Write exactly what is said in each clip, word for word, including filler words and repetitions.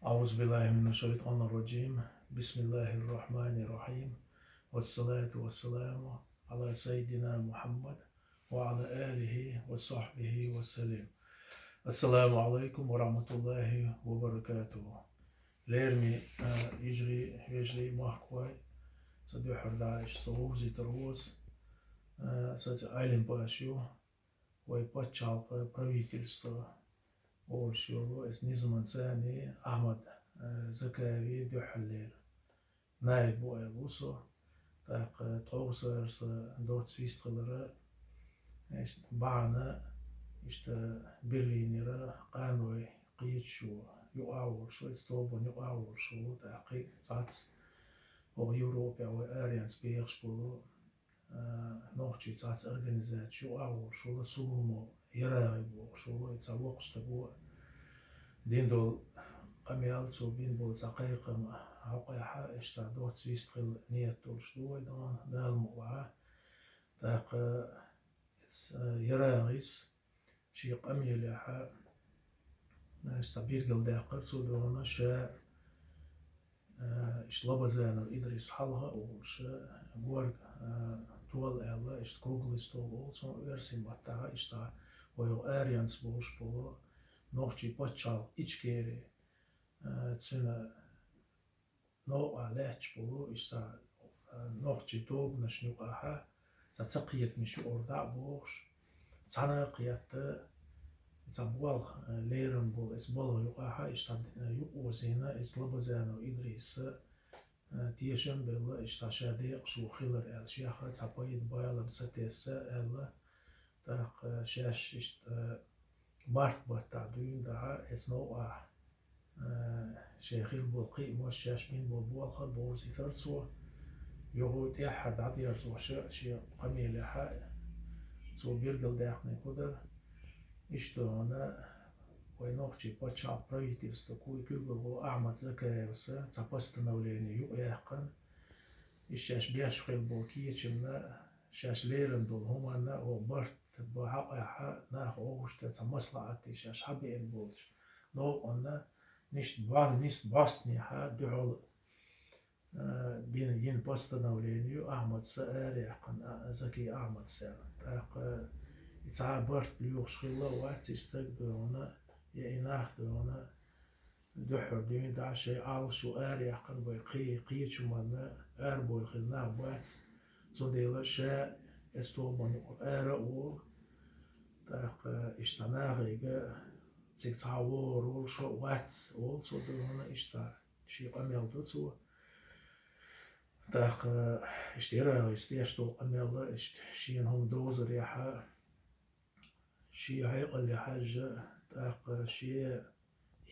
أعوذ بالله من الشيطان الرجيم. بسم الله الرحمن الرحيم. والصلاة والسلام على سيدنا محمد وعلى آله وصحبه وسلم. السلام عليكم ورحمة الله وبركاته. Лераме, а, йижарий, вежарий, махкой, са дуьххьара дӀа иштта со вовзийтар вос, а, саца Ӏалим Паш ю, вай паччахьалкхе правительство олуш йолу, эс низаман цӀарний Ахьмад, э, Закаеви дуьххьарлера наиб ву аьлла ву со. ТӀаккха тховсара сан доцца вистхилара, иштта бахьана, иштта Берлинера къаной кхеташо юкъа а волуш ву, эс тобанна юкъа а волуш ву, тӀаккха цхьацца хӀокху Европехь вай аренца бехаш болу, а, нохчий цхьацца организацеш юкъа а волуш волу, Сулумов ЯрагӀи бохуш волу, и цхьа воккха стаг ву, дина долу къамел, цо бина болу цхьа кхайкхам хьокъехь, иштта цхьа доцца вистхила ниет долуш ду вай дона, Дала мукъ лахь. ТӀаккха, а, ЯрагӀис шен къамелехь, иштта цхьа билгалдаьккхира цо дона, ша, а, иштта Лабазанов Идрис хьалха а волуш, горга, а, тола аьлла, иштта круглый стол олу цунах оьрсийн маттахь, иштта цхьа вай аренца болуш болу нохчий паччахьалкх Ичкери, а, цуьнан новкъахь лаьтташ болу, иштта, а, нохчий тобанашна юкъахь цхьа цакхетамаш юкъара дӀа а бохуш, цхьаьна а кхетта, цхьа болх, а, лерина болу эс балха юкъахь, иштта, а, юкъаозийна, эс Лабазанов Идриса, а, тешам а белла, иштта ша декъашхо хилар аьлла, шех а цхьа пайда балам сатесна аьлла, тӀаккха шаьш иштта, а, март баттахь дуьйна дахьа, эс новкъахь, а, шайн хилла болу кхиамаш, шаьш бина болу болх а бовзийтара цо. Юха тӀаьххьара дӀадерзош шен къамелехь цо билгалдаьккхинарг хӀун дара? Иштта дона, вай нохчий паччахьалкх правительство куй-, куьйгалхо Ахьмад Закаевс цхьа постановление юкъаяьккхина. Иштта шаьш беш хилла болу кечамна, шаьш лерина долу хӀуманна, оха барт бан хьакъехь нах вовшашдан цхьа маслаӀат шаьш хьабеана болчу новкъанна, ништа бӀо-, нисса бӀостанехьа дуьхьал, а, бина йина постановление ю Ахьмадса араяьккхина, а, Заки Ахьмадса. ТӀаккха и цхьа а барт лоьхуш хилла а вац и стаг дона, я и нах дона, дуьххьара дуьйна дахьа шайн Ӏалашо араяьккхина, вай кхе-, кхечу хӀуманна арабевлла хилла нах бац, цундела ша эс тобанна юкъара ара а волу, тӀаккха иштта нахе цига цхьа а вогӀур волуш а вац, олу цо дона, иштта шен къамел до цо. ТӀаккха иштта ЯрагӀис деш долу къамел а, иштта шена хӀума довзарехь, шен хьекъале хьаьжжа, тӀаккха шен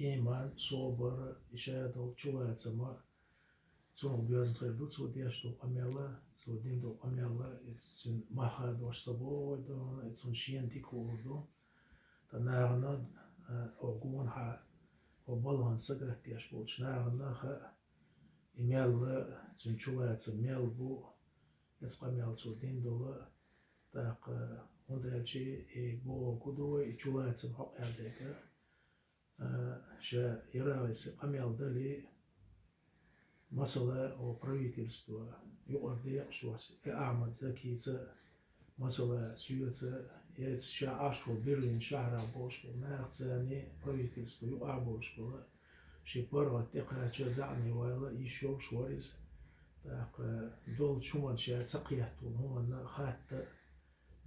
иман, собар, и ша долу чулацам а, цунах доьзна хир ду цо деш долу къамел а, цо дина долу къамел а, иза цуьнан мах а дош ца боху вай дона, и цунна шена дика хуур ду. Ткъа нахана, а, оха гонахьа, оха балхана сагатдеш болчу нахана хаьа, и мел а, цуьнан чулацам мел бу, эс къамел цо дина долу, тӀаккха, хӀунда аьлча и бохург хӀун ду вай, и чулацам хьокъехь дерг а, а, ша ЯрагӀис къамел дале, масала, оха правительство юкъара декъашхо, и Ахьмад Закица, масала, соьца, эца ша Ӏаш волу Берлин шахьарахь болуш болу нахаца а, правительство юкъахь болуш болу, шен паргӀат тӀекхача а, заьӀне вала а йиш йолуш вара иза. ТӀаккха долчу хӀуманна, ша ца кхетта волу хӀуманна хатта,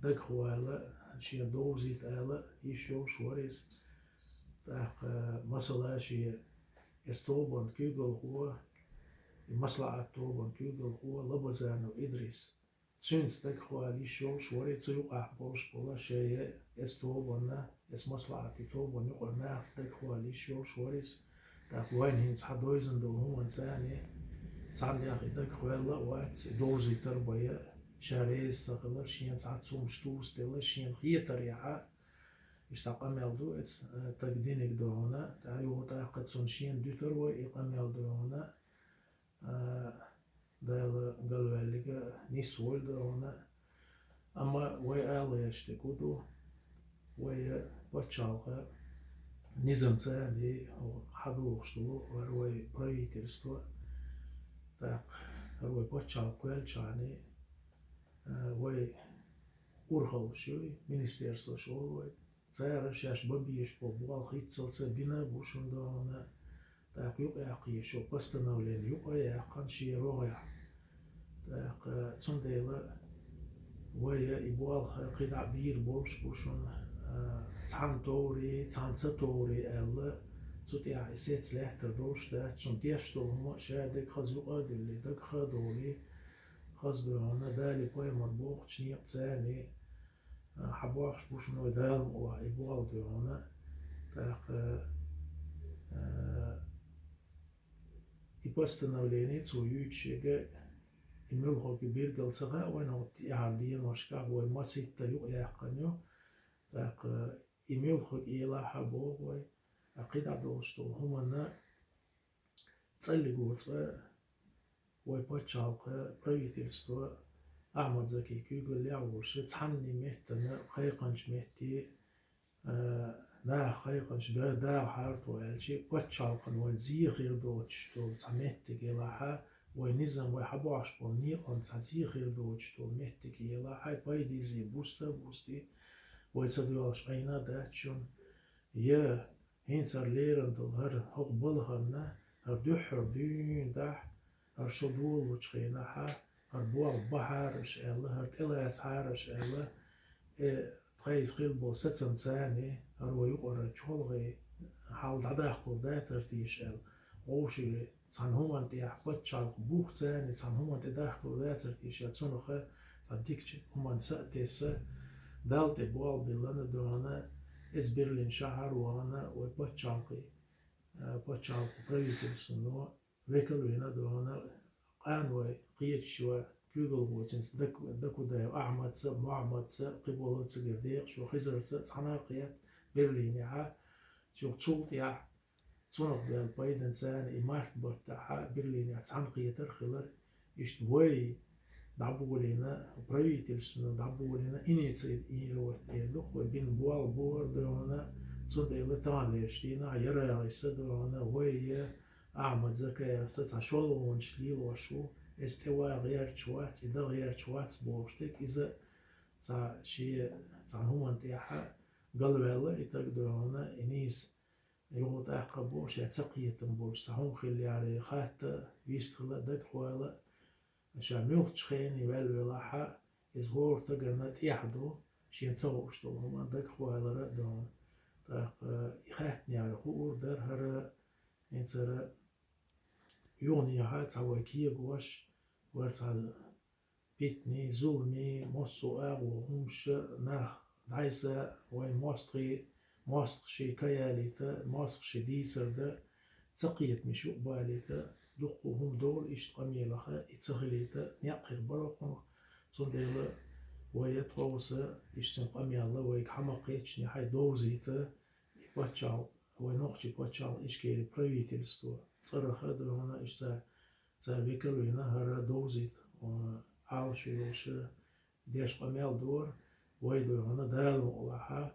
дагахь вала, шена довзийта ала йиш йолуш вара иза. ТӀаккха, масала, шен эс тобанан куьйгалхо, и маслаӀат тобанан куьйгалхо Лабазанов Идрис. Цуьнца дагахь вала йиш йолуш вара иза, цу юкъахь болуш болу шен эс тобанна, эс маслаӀатан тобанна юкъара нахаца дагахь вала йиш йолуш вара иза. ТӀаккха вайна хӀинца хьан довзийна долу хӀуманца а, цхьаннех и дагахь ваьлла а вац, и довзийтар а бен, ша реза ца хилар, шена цхьацца хӀумнаш тӀе а ца делла, шена хетарехь, иштта къамел ду эца, э, стага динарг дона, тӀаккха юха тӀаккха цунна шена дуьтур вай и къамел дона, а, Дала галваьлларг а нисвойла дона. Амма вай ала гӀерташ дерг хӀун ду, вай пачхьалкх низамца а хьадохуш долу хӀара вай правительство, тӀаккха хӀара вай пачхьалкх кхоьллинчхьана, а, вай урхаллаш ю, министерствош олу вай. Цара шаьш бан безаш болу болх хӀинццалц а бина бу шуна дуьхьал, тӀаккха юкъаяккха йиш йолу постановление юкъа а яьккхина шен рогӀехь. ТӀаккха цундела вай и болх кхидӀа а бийр болуш бу шуна, а, цхьана товре, цхьана ца товре аьлла, цу тӀехь и сецца лаьттар долуш дац, шуна деш долу хӀума а ша дерг хаза юкъа а дуьллий, дагах а долий, хаза дуьхьал Дала пайхамар бохучу некъаца а, а, хьабохуш бу шуна вай Дала мукъалахь и болх дуьхьал. ТӀаккха, а, и постановление цо юьйцуш ерг, и муьлхарг билггал ца хаьа вайна, хӀокху тӀаьхьара деношкахь вай масийтта юкъаяьккхина ю. ТӀаккха и муьлхарг элахь а боху вай, а, кхидӀа долуш долу хӀуманна цӀаллигур цкъа вай пачхьалкхан правительство Ахьмад-Закин куьйгаллехь а волуш, цхьанне меттана кхайкхинчу метте, а, наха кхайкхинчу да-, дахахьара тхо аьлча, пачхьалкхана вайна зе хир доцуш долу цхьа меттиг елахь а, вай низам, вай хьабохуш болу некъан цхьа зе хир доцуш долу меттиг елахь а, пайда езий, буста а бустий, вай ца доьлхуш Ӏийна а дац шуна. Я хӀинца хӀара лерина долу хӀара хӀокху балханна, хӀара дуьххьара дуьйна дахь, хӀара шо долалучу хенахь, хӀара болх бахьара аша аьлла, хӀара тӀелацахьара аша аьлла, э, тхайна хилла болу сацамца а, хӀара вай юкъара чолхе хьал дӀадаккхалур дацара теша аьлла, вовшийн цхьана хӀуманна тӀехь, пачхьалкхан бухца а цхьана хӀуманна тӀе дахкалур дацара теша, цунах цхьа дикачу хӀуманна са а тесна, Далла тӀе болх биллина дуьхьал, иза Берлин шахьар а вахана, вай пачхьалкхе, а, пачхьалкхан правительствано векал а вина дуьхьал, къан вай кхеташ вай куьйгалхочуьнца Дак-, Дакудаев Ахьмадца а, Мухьаммадца а, кхиболу цигара декъашхо Хизарца а цхьаьна кхетта Берлинехь, цул тӀаьхьа цунах баьлла пайданца а и март баттахь Берлинехь цхьаьна кхетар а хилар, иштта вай дӀаболийна, правительствано дӀаболийна инициатива эр ду-кх вай, бина болх бу хӀара дуьхьал, цундела таханлерчу дийнахь Ярагъис а дуьхьал, вай а, Ахьмад-Закаевс а цхьа шолгӀанаш лелош ву, иза тӀе ван гӀерташ вац, и дан гӀерташ вац бохуш дерг, иза цхьа шен цхьана хӀуманна тӀехь галваьлла и стаг дуьхьал, и нийса юха тӀаккха бохуш, я ца кхетам болуш цхьа хӀума хиллехьара, хатта вистхила, дагахвала, ша муьлххачу хене ваьлла велахь а, иза хӀора стагана тӀехь ду, шена ца хууш долу хӀума дагахвалар а ду. ТӀаккха и хаьттинехьара хуур дара хӀара, хӀинцара юханехьа цхьа вай кегош, вара цхьа питанийн, зуламийн, массо а агӀо хӀумаш а, нах дӀасса, вайн мостагӀий, мостагӀаший кхайалийта, мостагӀаший дийцар дан, ца кхетамаш юкъабалийта, дуккха а хӀума долу иштта къамелах, и ца хилийта некъ хир бара хӀокхунах. Цундела вай а тховса иштта къамел а вайга хьа ма кхетча, хьай довзийта, и пачхьалкх, вай нохчийн пачхьалкх Ичкерин правительство цӀарах а дуьхьал иштта цара векал а вина, хӀара довзийта, а, Ӏалашо йолуш деш къамел дора, вай дуьхьал Дала мукъалахь,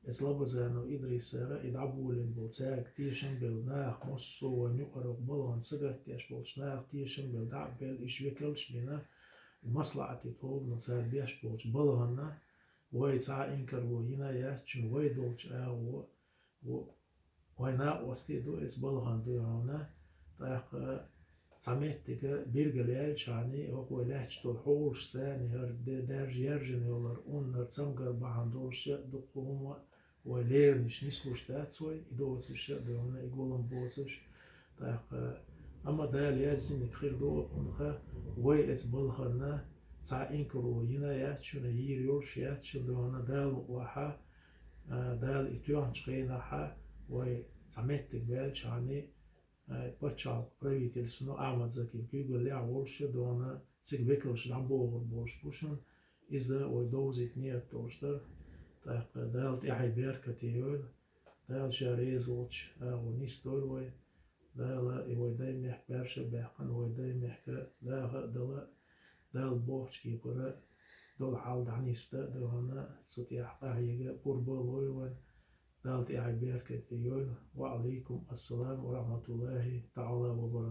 эцу Лабазанов Идрисара и дӀаболийна болу, цаьрга тешам белла нах, массо а вайн юкъара балхана сагатдеш болчу наха тешам белла, дӀа а белла, иштта векалш а бина, маслаӀатийн тобано цара беш болчу балхана вай цхьа а инкарло йина яц шуна, вай долчу агӀо, вай накъостий ду эцу балхана дуьхьал. ТӀаккха цхьа меттиг билгалъяьлча, хӀокху вай лаьтташ долу хьолашца а, хӀара де-, даьржа яьржина йолу хӀара ун, хӀара цамгар бахьана долуш а дуккха хӀума вай леринарш нислуш дац вай, и доцуш а дуьхьал, и гулам боцуш. ТӀаккха, амма Дала яздинарг хир ду хӀокхунах, вай эцу балхана цхьа инкарло йина яц шуна, йийр йолуш яц шуна дуьхьал, Дала мукъалахь, а, Дала и тоьхначу хенахь вай цхьа меттиг баьлча, а, пачхьалкх правительствано Ахьмад-Закин куьйгаллехь а волуш а дуьхьал, цига векалш дӀабохур болуш бу шуна, иза вай довзийта ният долуш дара. ТӀаккха Дала тӀаьхье беркате йойла, Дала Ша реза волчу агӀо нисдойла вай. Дала и вай даймехкан баьрша а баьккхина, вай даймехкан даха а дала, Дала бохучу кепара долу хьал дӀанисда а дуьхьал, цу тӀехь къахьега а, пурба а лойла вайн. Дала тӀехьа беркате йойла. Ва алейкум ассалам ва рахматуллахи таала ва баракатух.